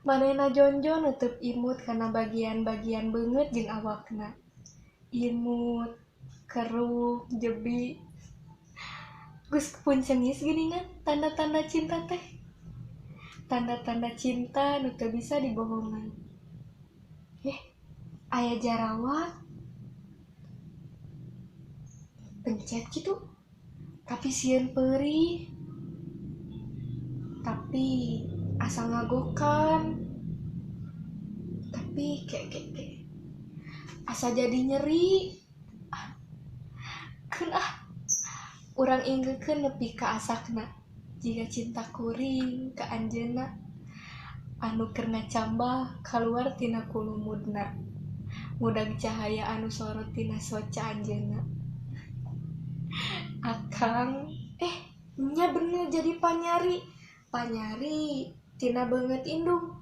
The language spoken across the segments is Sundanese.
Manehna jonjo nutup imut kana bagian-bagian beungeut jeung awakna. Imut, keruk, jebi. Geus puncengis geuningan tanda-tanda cinta teh. Tanda-tanda cinta nu teu bisa dibohongan. Aya jarawat. Pencet kitu. Tapi sieun peurih. Tapi asa ngagokan. Tapi ke asa jadi nyeri. Keun ah. Urang inggekeun nepi ka asakna. Jiga cinta kuring ka anjeunna anu keur ngacambah kaluar tina kulumudna. Ngudag cahaya anu sorot tina soca anjeunna. Akang nya bener jadi panyari. Panyari tina beungeut indung.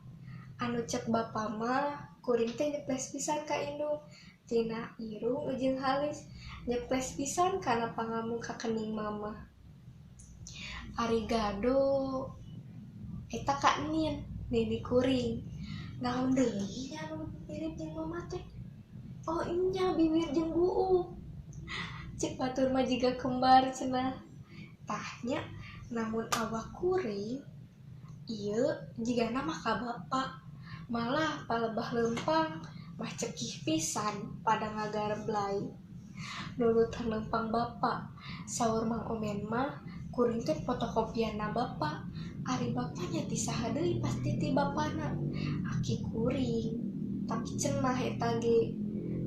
Anu cek bapa mah kuring teh nyeples pisan ka indung. Tina irung jeung halis nyeples pisan kana pangamung ka kening mama. Ari gado eta ka nin nini kuring. Naon deui nya anu mirip jeung mama teh? Oh nya bibir jeung buuk. Cek batur mah jiga kembar cenah. Tah nya namun awak kuring ieu jigana mah ka bapa. Malah palebah leumpang mah cekih pisan pada ngagareblay. Nurutan leumpang bapa. Saur Mang Omen mah kuring teh fotokopianna bapa. Ari bapanya ti saha deui pasti ti bapana. Aki kuring tapi cenah eta ge.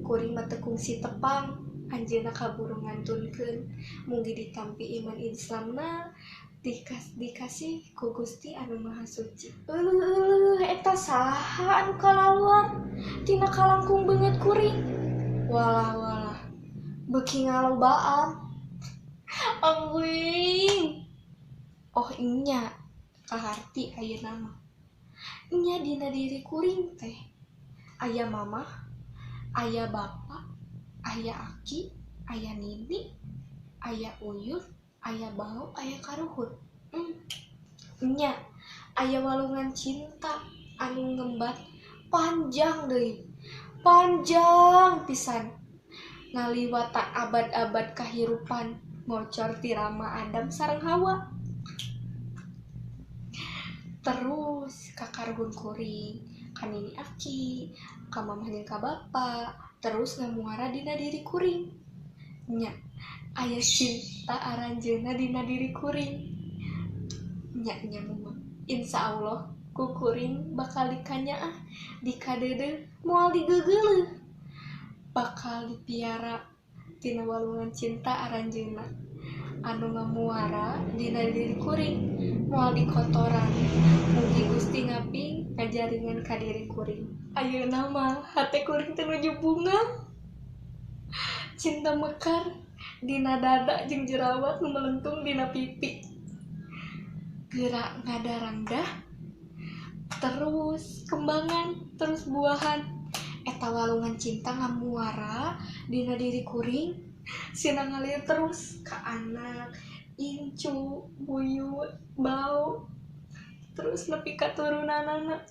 Kuring mah teu kungsi tepang. Anjeunna kaburu ngantunkeun. Mugi ditampi iman Islamna dikasih ku Gusti anu Maha Suci. Euleuh eta saha anu kalaluar tina kalangkung beungeut kuring. Walah walah beuki ngalobaan. Angguing. Oh nya kaharti ayeuna mah. Nya dina diri kuring teh aya mamah, aya bapa, aya aki, aya nini, aya uyut, aya bau, aya karuhun. Nya aya walungan cinta anu ngembat panjang deui. Panjang pisan. Ngaliwatan abad-abad kahirupan ngocor ti Rama Adam sareng Hawa. Terus ka karuhun kuring, ka nini aki, ka mamah jeung ka bapa, terus ngamuara dina diri kuring. Nya aya cinta aranjeunna dina diri kuring. Nya nya mah insyaallah ku kuring bakal dikanyaah, dikadeudeuh, moal digegeuleuh. Bakal dipiara tina walungan cinta aranjeunna anu ngamuara dina diri kuring, moal dikotoran. Mugi Gusti ngaping ngajaringan ka diri kuring. Ayeuna mah hate kuring teh nuju bunga. Cinta mekar dina dada jeung jerawat nu melentung dina pipi. Geura ngadarangdah terus kembangan, terus buahan. Eta walungan cinta ngamuara dina diri kuring, sina ngalir terus ka anak, incu, buyut, bau, terus nepi ka turunanana.